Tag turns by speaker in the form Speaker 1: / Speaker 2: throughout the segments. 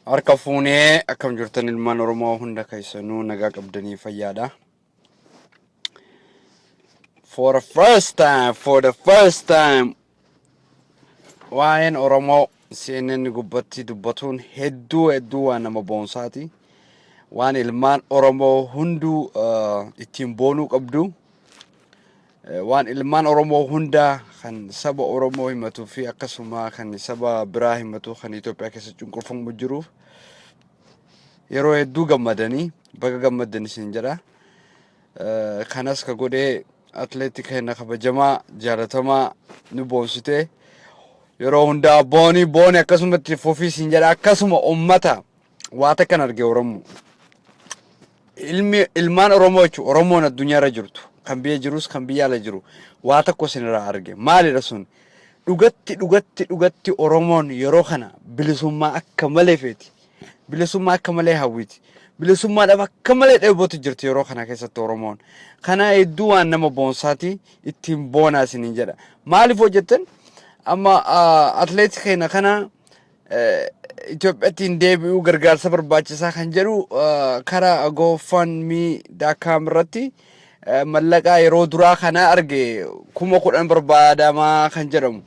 Speaker 1: Harka fuunee akkam jirtan ilmaan Oromoo hunda keessanuu nagaa qabdanii fayyaadha. For the first time, for the first time waa'een Oromoo CNN gubbatti dubbatuun hedduu hedduu waan nama boonsaati. Waan ilmaan Oromoo hunduu ittiin boonuu qabdu. Waan ilmaan Oromoo hundaa kan saba Oromoo himatuu fi akkasuma kan saba biraa himatu kan Itoophiyaa keessa cunqurfamu jiruuf yeroo hedduu gammadanii baga gammaddan isin jedha. Kanas ka godhee atleetii keenya kabajamaa jaalatamaa nu boonsite yeroo hundaa boonii booni akkasumatti fufii isin jedha. Akkasuma ummata waa takkan arge, Oromoo ilmi ilmaan Oromoo jechuun Oromoon addunyaarra jirtu kan biyya jirus kan biyya ala jiru waa tokko isinirraa arge. Maalidha sun? Dhugatti dhugatti dhugatti Oromoon yeroo kana bilisummaa akka malee feeti, bilisummaa akka malee hawwiti, bilisummaadhaaf akka malee dheebotu jirti yeroo kana keessatti Oromoon. Kana hedduu waan nama boonsaati, ittiin boonaa isiniin jedha. Maaliif hojjettan? Amma atleetii keenya kana Itoophiyaatti hin deebi'uu, gargaarsa barbaachisaa kan jedhu karaa GoFundMe.com irratti mallaqaa yeroo duraa kana arge 10,000 barbaadamaa kan jedhamu.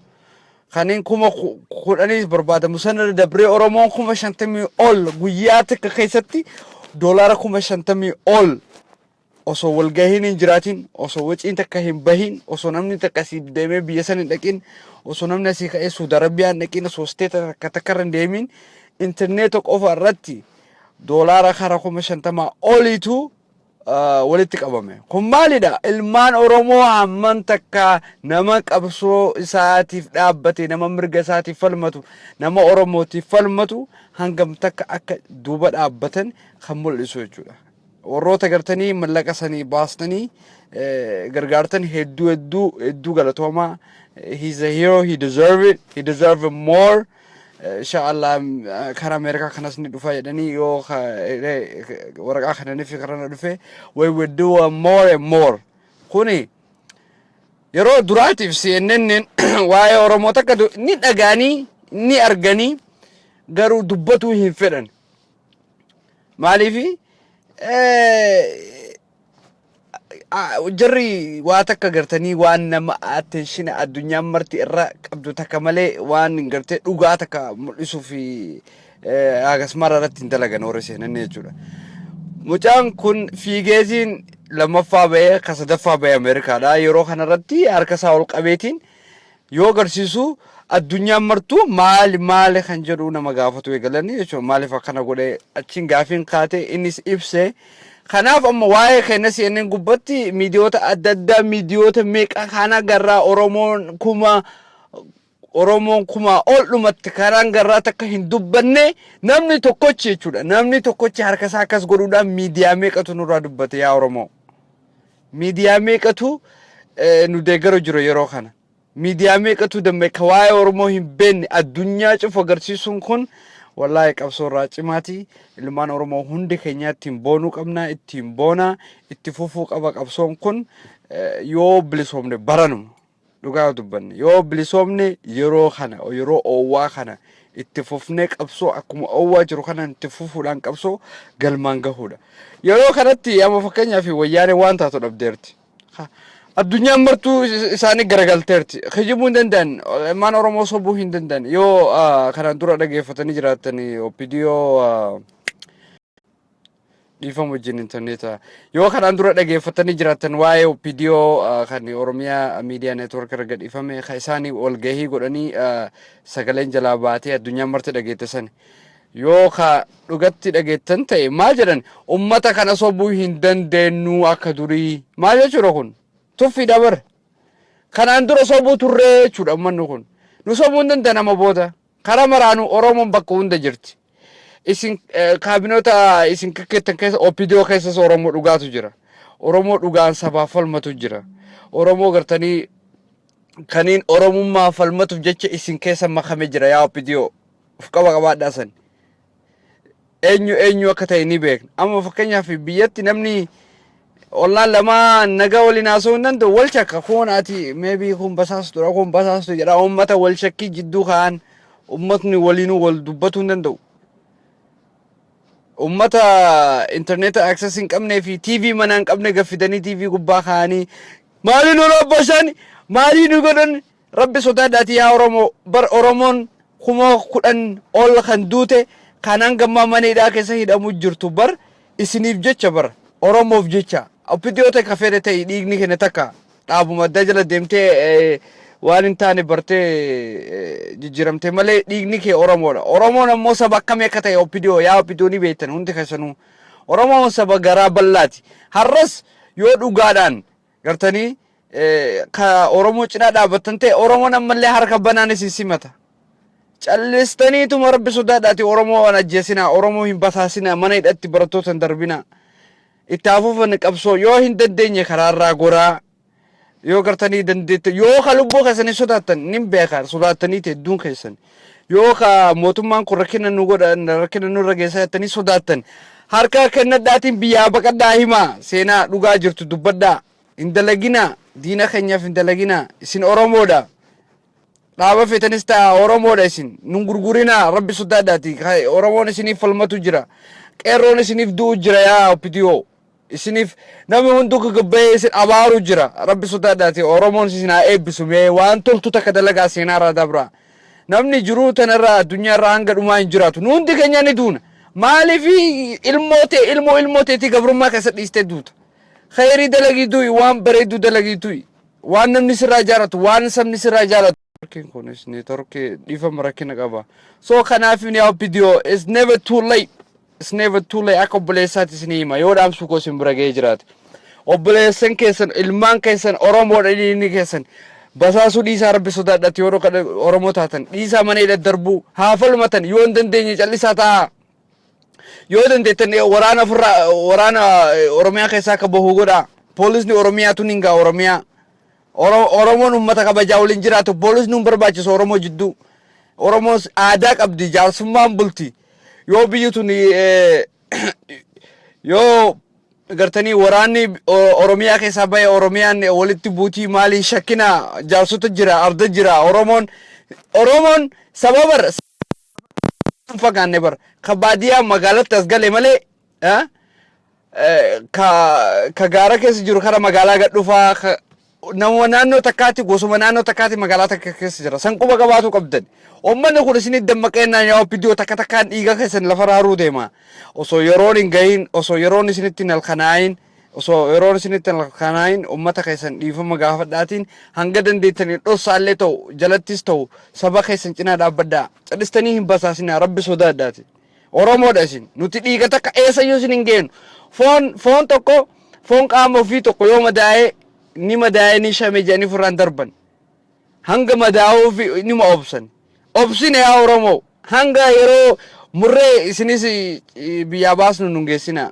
Speaker 1: Kaniin 10,000 barbaadamu sana dabree Oromoon 50,000 ol guyyaa takka keessatti doolaara 50,000 ol osoo walgahiin hin jiraatin, osoo waciin takka hin bahin, osoo namni takka asii deemee biyya san hin dhaqin, osoo namni asii ka'ee Suudi Arabiyaa hin dhaqin, osoo state takka takka irra hin deemin, intarneeta qofa irratti doolaara kara 50,000 oliitu walitti qabame. Kun maalidha? Ilmaan Oromoo hamman takka nama qabsoo isaatiif dhaabbate, nama mirga isaatiif falmatu, nama Oromootiif falmatu hangam takka akka duuba dhaabbatan kan mul'isu jechuudha. Warroota gartanii mallaqa sanii baastanii gargaartan hedduu hedduu hedduu galatoomaa. He's a hero, he deserve it, he deserve it more. Insha Allah karaa Ameerikaa kanas ni dhufa jedhanii yoo waraqaa kananii fi karana dhufe, we will do more and more. Kuni yeroo duraatiif CNN waa'ee Oromoo takka ni dhagaanii ni arganii garuu dubbatuu hin fedhan. Maaliifi jarri waa takka gartanii waan nama attention addunyaan marti irra qabdu takka malee waan gartee dhugaa takka mul'isuu fi hagas mara irratti hin dalagan warri seenan jechuudha. Mucaan kun fiigeetiin lammaffaa bahee ka sadaffaa bahee Ameerikaadha. Yeroo kanarratti harka isaa ol qabeetiin yoo agarsiisu addunyaan martuu maali maali kan jedhu nama gaafatu eegalanii jechuudha. Maaliif akkana godhee achiin gaafiin kaate innis ibse. Kanaaf amma waa'ee keenya CNN gubbatti miidiyoota adda addaa miidiyoota meeqa kana garraa Oromoon kuma ol dhumatti karaan garraa takka hin dubbanne namni tokkochi jechuudha. Namni tokkochi harka isaa akkas godhuudhaan miidiyaa meeqatu nurraa dubbate yaa Oromoo? Miidiyaa meeqatu nu deeggaru jiru yeroo kana? Miidiyaa meeqatu dammee ka waa'ee Oromoo hin beekne addunyaa cufu agarsiisuun kun wallaahi qabsoo irraa cimaati. Ilmaan Oromoo hundi keenya ittiin boonuu qabna, ittiin boona, itti fufuu qaba qabsoon kun. Yoo bilisoomne baranuma. Dhugaa dubbanne yoo bilisoomne yeroo kana yeroo oowwaa kana itti fufnee qabsoo akkuma oowwaa jiru kanaan itti fufuudhaan qabsoo galmaan gahuudha. Yeroo kanatti amma fakkeenyaaf wayyaanee waan taatu dhabdeerti. Addunyaan martuu isaanii garagalteerti. Kijibuu hin danda'an. Ilmaan Oromoo sobuu hin danda'an. Yoo kanaan dura dhageeffatanii jiraatan OPDO dhiifama wajjin intarneeta. Yoo kanaan dura dhageeffatanii jiraatan waa'ee OPDO kan Oromiyaa Miidiyaa Network irra gadhiifame kan isaanii walgahii godhanii sagaleen jalaa baatee addunyaan marti dhageette sani. Yoo ka dhugatti dhageettan ta'e maal jedhan? Ummata kana sobuu hin dandeenyu akka durii. Maal jechuudha kun? Tuffiidha bara. Kanaan dura sobuu turree jechuudha. Ummanni kun nu sobuu hin danda'an. Amma booda karaa maraanuu Oromoon bakka hunda jirti. Isin kaabinoota isin kakkeettan keessa, OPDO keessas Oromoo dhugaatu jira. Oromoo dhugaan sabaaf falmatu jira. Oromoo gartanii kaniin Oromummaa falmatuuf jecha isin keessa makame jira yaa OPDO. Of qaba qabaadhaa san. Eenyu eenyu akka ta'e ni beekna. Amma fakkeenyaaf biyyatti namni ollaan lama nagaa waliin haasa'uu hin danda'u. Wal shakka, kun ati maybe kun basaastudha, kun basaastu jedha. Uummata wal shakkii jidduu kaa'an, uummatni waliinuu wal dubbatuu hin danda'u. Ummata internet access hin qabnee fi TV mana hin qabne gaffidanii TV gubbaa kaa'anii maalii nu robboshan, maalii nu godhan? Rabbi sodaadhaati yaa Oromoo. Bar Oromoon 10,000 ol kan duute, kan hanga ammaa mana hidhaa keessa hidhamu jirtu bar isiniif jecha, bar Oromoof jecha. OPDO ta'e, ka fedhe ta'e, dhiigni kenna takka dhaabuma addaa jala deemtee waan hin taane bartee jijjiiramte malee dhiigni kee Oromoodha. Oromoon ammoo saba akkamii akka ta'e OPDO yaa OPDO ni beektan hundi keessanuu. Oromoon saba garaa bal'aati. Har'as yoo dhugaadhaan gartanii ka Oromoo cinaa dhaabbattan ta'e, Oromoon ammallee harka banaan isin simata. Callistaniituma Rabbi sodaadhaati Oromoo waan ajjeesinaa, Oromoo hin basaasinaa, mana hidhatti barattoota hin darbinaa. Itti hafuufan qabsoo yoo hin dandeenye karaarraa goraa. Yoo gartanii dandeette, yoo ka lubbuu keessanii sodaattan, nin beeka sodaattanii hedduun keessan, yoo ka mootummaan kun rakkina nu godha, rakkina nurra geessaa jettanii sodaattan, harka kennadhaatiin biyyaa baqadhaa himaa. Seenaa dhugaa jirtu dubbadhaa. Hin dalaginaa, diina keenyaaf hin dalaginaa. Isin Oromoodha, dhaaba feetanis ta'a, Oromoodha isin. Nun gurgurinaa, Rabbi sodaadhaati. Oromoon isiniif falmatu jira, qeerroon isiniif du'u jira. Yaa OPDO, isiniif namni hunduu gaggabba'ee isin abaaru jira. Rabbi sodaadhaati, Oromoon isin haa eebbisu. Mee waan toltu takka dalagaa, seenaarraa dabraa. Namni jiruu tanarraa addunyaarraa hanga dhumaa hin jiraatu. Nu hundi keenya ni duuna. Maaliif ilmoo ta'e, ilmoo ilmoo ta'eetii gabrummaa keessa dhiistee duuta? Khayrii dalagii du'i, waan bareedduu dalagii du'i, waan namni sirraa jaalatu, waan sabni sirraa jaalatu. Networkiin kunis networkii dhiifama rakkina qaba. So kanaaf yaa OPDO, it's never too late. It's never too late. Akka obboleessaatti isin hima, yoo dhaamsu koo isin bira ga'ee jiraate. Obboleessan keessan, ilmaan keessan Oromoodha inni keessan. Basaasuu dhiisaa, Rabbi sodaadhati. Yoo Oromoo taatan dhiisaa mana hidha darbuu haa falmatan. Yoo hin dandeenye callisaa taa'aa. Yoo dandeettan waraana ofirraa, waraana Oromiyaa keessaa akka bahu godhaa. Poolisni Oromiyaa tun hin gaa Oromiyaa. Oromoon uummata kabajaa waliin jiraatu, poolisni hin barbaachisu Oromoo jidduu. Oromoon aadaa qabdi, jaarsummaan bulti. Yoo biyyi tun yoo gartanii waraanni Oromiyaa keessaa bahe, Oromiyaan walitti buutii maalii shakkina? Jaarsota jira, arda jira. Oromoon saba bar hin fagaanne bar, ka baadiyyaa magaalatti as gale malee ka gaara keessa jiru kara magaalaa gad dhufaa. Nama naannoo takkaatti, gosuma naannoo takkaatti magaalaa takka keessa jira. San quba qabaatu qabdan. Uummanni kun isinit dammaqeennaan, yaa OPDO, takka takkaan dhiiga keessan lafa raaruu deema. Osoo yeroon hin gahin, osoo yeroon isinitti hin halkanaayin, osoo yeroon isinitti hin halkanaayin, uummata keessan dhiifama gaafadhaatiin hanga dandeettanii dhossaallee ta'u, jalattis ta'u, saba keessan cinaa dhaabbadhaa. Calistanii hin basaasinaa, Rabbi sodaadhaati. Oromoodha isin. Nuti dhiiga takka eessayyuu isin hin geenu. Foon tokko, foon qaama ofii tokko yoo madaa'ee, ni madaa'ee ni shame jedhanii ofirraan darban. Hanga madaa'uu fi nima obsan. Obsine yaa Oromoo. Hanga yeroo murree isinis biyyaa baasnu nun geessina.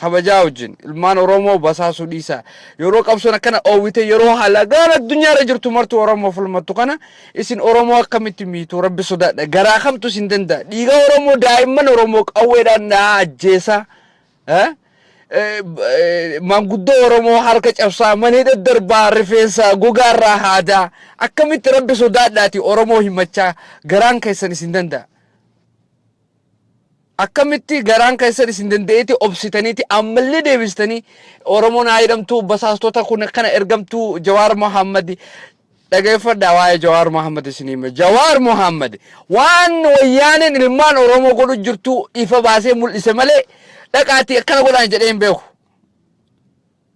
Speaker 1: Kabajaa wajjin ilmaan Oromoo basaasuu dhiisaa. Yeroo qabsoon akkana oowwite, yeroo halagaan addunyaarra jirtu martu Oromoo falmattu kana, isin Oromoo akkamitti miitu? Rabbi sodaadha. Garaa kamtu isin danda'a? Dhiiga Oromoo, daa'imman Oromoo qawweedhaan dhahaa ajjeesaa. Maanguddoo Oromoo harka cabsaa, mana daddarbaa, rifeensa gogaarraa haadaa, akkamitti Rabbi sodaadhaati Oromoo himachaa garaan keessan isin danda'a? Akkamitti garaan keessan isin danda'eeti obsitaniiti ammallee deebistanii Oromoon haa jedhamtu, basaastota kun akkana ergamtuu Jawaar Mohammad? Dhageeffadhaa, waa'ee Jawaar Mohammad isin hima. Jawaar Mohammad waan wayyaaneen ilmaan Oromoo godhu jirtu ifa baasee mul'ise malee dhaqaatii akkana godhaan jedhee hin beeku.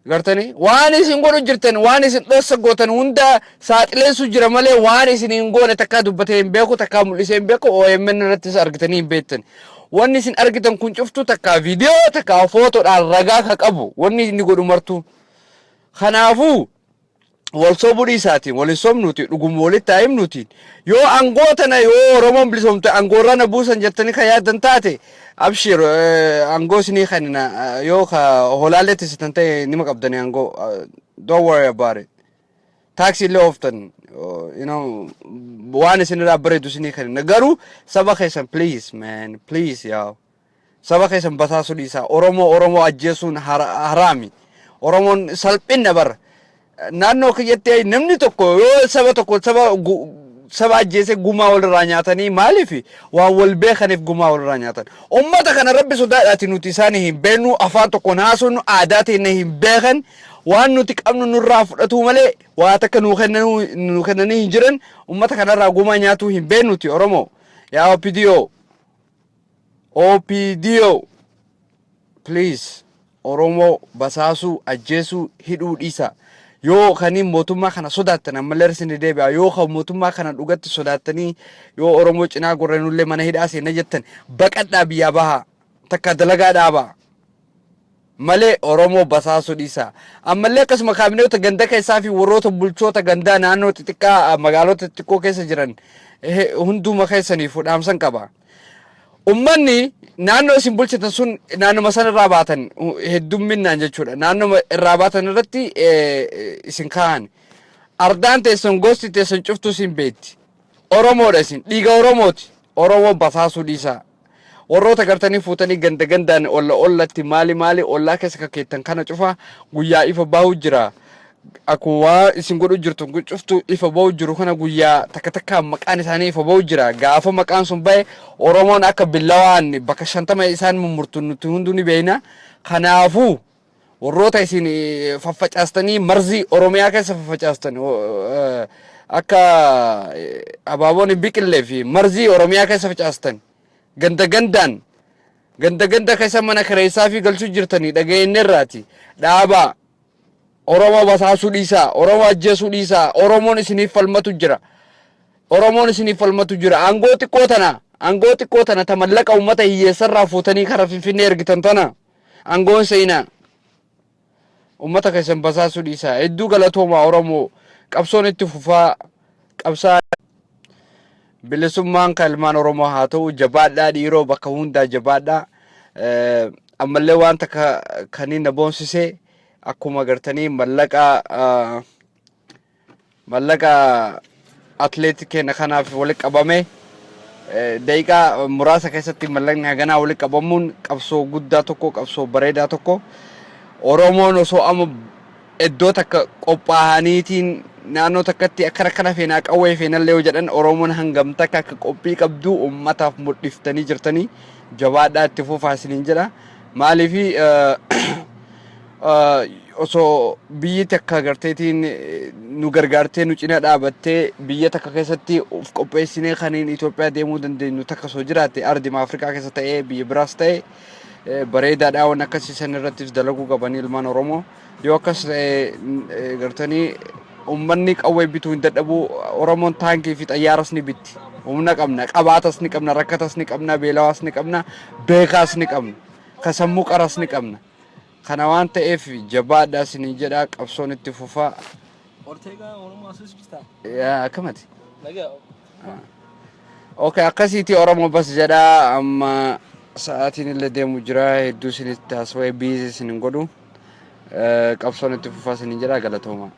Speaker 1: Gartanii, waan isin godhu jirtan, waan isin dhossa gootan hunda saaxileessu jira malee waan isin hin goone takkaa dubbatee hin beeku, takkaa mul'isee hin beeku. OMN irrattis argitanii hin beektan. Wanni isin argitan kun cuftu takkaa viidiyoo, takkaa footoodhaan ragaa ka qabu wanni inni godhu martuu. Kanaafuu wal sobuu dhiisaatiin, wal hin sobnuuti, dhuguma walitti haa himnuutiin. Yoo aangoo tana, yoo Oromoon bilisoomte aangoorra na buusan jettanii kan yaaddan taate, abshir, aangoo isinii kanina. Yoo ka holaallee tisitan ta'e nima qabdanii aangoo. Don't worry about it. Taaksii illee ooftan, waan isinirraa bareedu isinii kanina. Garuu saba keessan, please man, please, yaa saba keessan basaasuu dhiisaa. Oromoo Oromoo ajjeesuun haraami. Oromoon salphinna bara. Naannoo kiyyatti namni tokko yoo saba tokko saba Saba ajjeesee gumaa walirraa nyaatanii maaliif waan wal beekaniif gumaa walirraa nyaatan. Ummata kana rabbi sodaadhaati nuti isaanii hin beeknu afaan tokkoon haasofnu aadaa teenya hin beekan waan nuti qabnu nurraa fudhatuu malee waa takka nuu kennanii hin jiran ummata kanarraa gumaa nyaatuu hin beeknuti Oromoo. Yaa OPDO OPDO please Oromoo basaasuu, ajjeesuu, hidhuu dhiisaa. Yoo kaniin mootummaa kana sodaattan ammallee irra isin deebi'a. Yoo kan mootummaa kana dhugatti sodaattanii yoo Oromoo cinaa gorre nullee mana hidhaa seenna jettan baqadhaa biyyaa bahaa. Takka dalagaa dhaabaa. Malee Oromoo basaasuu dhiisaa. Ammallee akkasuma kaabineota ganda keessaa fi warroota bulchoota gandaa naannoo xixiqqaa magaalota xixiqqoo keessa jiran hunduma keessaniif dhaamsan qaba. Ummanni naannoo isin bulchitan sun naannoma sana irraa baatan heddumminaan jechuudha. Naannoma irraa baatan irratti isin kaa'an. Ardaan teessan gosti teessan cuftuu isin beekti. Oromoodha isin dhiiga Oromooti. Oromoo basaasuu dhiisaa. Warroota gartanii fuutanii ganda gandaan olla ollatti maali maali ollaa keessa kakkeettan kana cufa guyyaa ifa bahu jira. Akkuma waa isin godhu jirtu kun cuftu ifa bahu jiru kana guyyaa takka takkaan maqaan isaanii ifa bahu jira. Gaafa maqaan sun bahe Oromoon akka billawaan bakka 50 isaan mummurtu nuti hunduu ni beekna. Kanaafuu warroota isin faffacaastanii marzii Oromiyaa keessa faffacaastan akka abaaboon hin biqillee fi marzii Oromiyaa keessa facaastan ganda gandaan ganda ganda keessa mana kireessaa fi galchuu jirtanii dhageenyerraati dhaabaa. Oromoo basaasuu dhiisaa, Oromoo ajjeesuu dhiisaa, Oromoon isiniif falmatu jira. Oromoon isiniif falmatu jira. Aangoo xiqqoo tana, aangoo xiqqoo tana ta mallaqa uummata hiyyeessarraa fuutanii kara Finfinnee ergitan tana. Aangoon seenaa. Uummata keessan basaasuu dhiisaa. Hedduu galatoomaa Oromoo. Qabsoon itti fufaa. Qabsaa. Bilisummaan kan ilmaan Oromoo haa ta'u jabaadhaa dhiiroo bakka hundaa jabaadhaa. Ammallee waan takka kan na boonsise akkuma agartanii mallaqa mallaqa atleetii keenya kanaaf walitti qabame daqiiqaa muraasa keessatti mallaqni haganaa walitti qabamuun qabsoo guddaa tokko qabsoo bareedaa tokko Oromoon osoo amma iddoo takka qophaa'aniitiin naannoo takkatti akkana akkana feenaa qawwee feenallee yoo jedhan Oromoon hangam takka akka qophii qabdu uummataaf mul'iftanii jirtanii jabaadhaa itti fufaa isiniin jedha. Maaliifi osoo biyyi takka garteetiin nu gargaartee nu cina dhaabattee biyya takka keessatti of qopheessinee kaniin Itoophiyaa deemuu dandeenyu takka osoo jiraatte ardima Afrikaa keessa ta'ee biyya biraas ta'e bareedaadha waan akkasii san irrattis dalaguu qaban ilmaan Oromoo yoo akkas ta'e gartanii uummanni qawwee bituu hin dadhabu Oromoon taankii fi xayyaaras ni bitti humna qabna qabaatas ni qabna rakkatas ni qabna beelawaas ni qabna beekaas ni qabna ka sammuu qaras ni qabna kana waan ta'eef jabaadhaa isiniin jedha qabsoon itti fufaa.
Speaker 2: Ortega Oromoo asis jirta.
Speaker 1: Yaa akkamati?
Speaker 2: Nagaa.
Speaker 1: Okay, akkasiiti Oromoo bas jedha amma sa'aatiin illee deemu jira hedduu isinitti haasawee biizii isin hin godhu. Qabsoon itti fufaa isiniin jedha galatooma.